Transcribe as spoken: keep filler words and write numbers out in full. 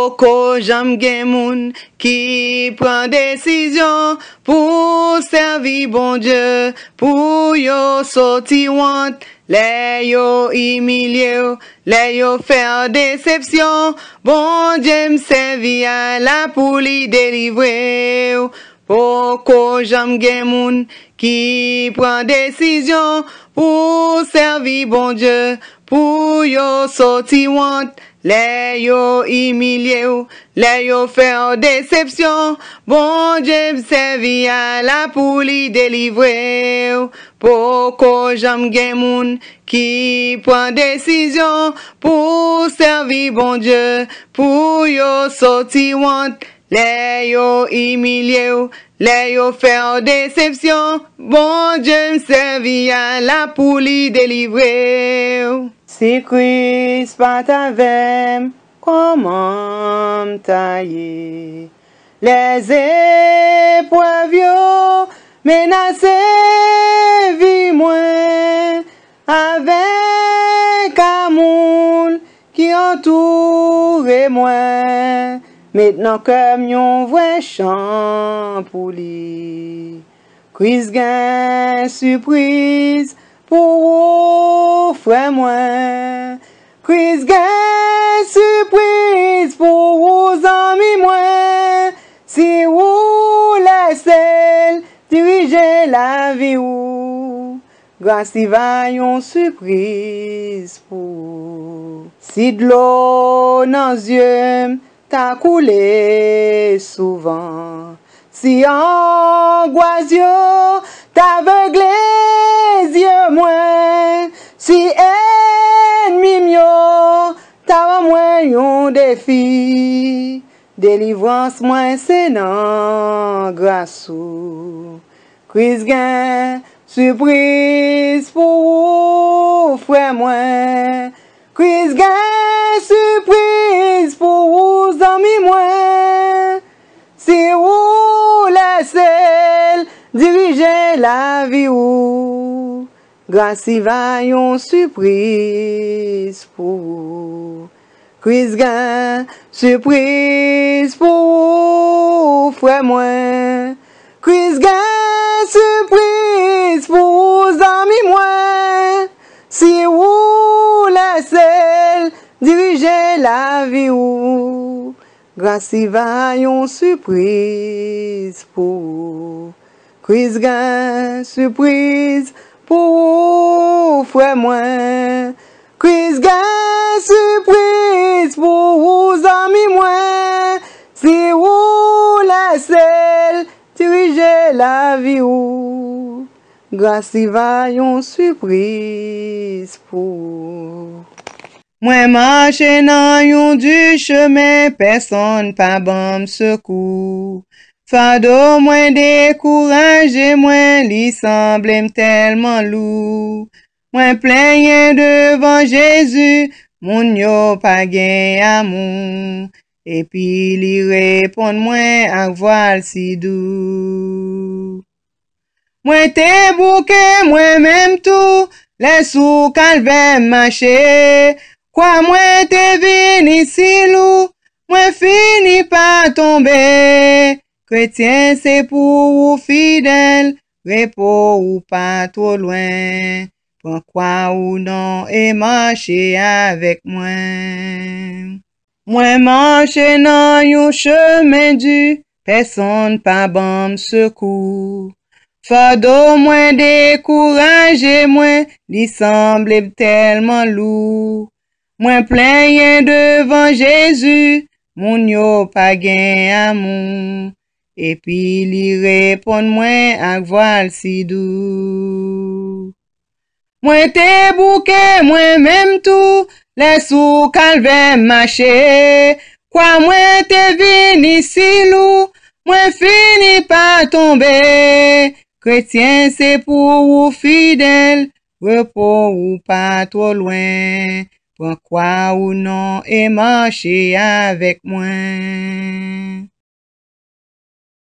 Poko janm gen moun ki pran desizyon pou sèvi Bondye, pou yo soti wont lè yo imilye w, lè yo fè w desepsyon. Bondye m sèvi a la pou li delivre w. Poko janm gen moun ki pran desizyon pou sèvi Bondye, pou yo soti wont lè yo imilye w, lè yo fè w desepsyon. Bondye m sèvi a la pou li delivre w. Poko janm gen moun ki pran desizyon pou sèvi Bondye, pou yo soti wont lè yo imilye w, lè yo fè w desepsyon. Bondye m sèvi a la pou li delivre w. Si Kris pa t avè m, kòman m ta ye? Lèzeprèv yo menase vi mwen, avèk amou l ki antoure mwen, met nan kè m yon vrè chan pou li. Kris gen sipriz pou ou, frè mwen. Kris gen sipriz pou ou, zanmi mwen. Si ou lèse l dirije lavi ou, gras li va yon sipriz pou ou. Si dlo nan zye m ta koule souvan, si angwas yo ta avegle zye mwen, si ènmi m yo ta ban mwen yon defi, delivrans mwen se nan gras ou. Kris gen sipriz pou ou, frè mwen. Kris gen sipriz pou ou, zanmi mwen. Si ou lèse l dirije lavi ou, gras li va yon sipriz pou ou. Kris gen sipriz pou ou, frè mwen. Kris gen sipriz pou ou, zanmi mwen. Si ou lèse l dirije lavi ou, gras li va yon sipriz pou ou. Kris gen sipriz pou ou, frè mwen. Kris gen sipriz pou ou, zanmi mwen. Si ou lèse l dirije lavi ou, gras li va yon sipriz pou ou. Mwen mache nan yon di chemen, pèsonn pa ban m sekou. Fado mwen dekouraje mwen, li sanble m tèlman lou. Mwen plenyen devan Jezi, moun yo pa gen amou. Epi li reponn mwen ak vwa l si dou. Mwen te bouke mwen menm tou, lè sou kalvè m mache. Kwa mwen te vini si lou, mwen fini pa tonbe. Kretyen, se pou ou fidèl, repo ou pa twò lwen. Pran kwa ou non e mache avèk mwen. Mwen mache nan yon chemen di, pèsonn pa ban m sekou. Fado mwen dekouraje mwen, li sanble m tèlman lou. Mwen plenyen devan Jezi, moun yo pa gen amou. Epi li reponn mwen ak vwa l si dou. Mwen te bouke mwen menm tou, lè sou kalvè m mache. Kwa mwen te vini si lou, mwen fini pa tonbe. Kretyen, se pou ou fidèl, repo ou pa twò lwen. Pran kwa ou non e mache avèk mwen.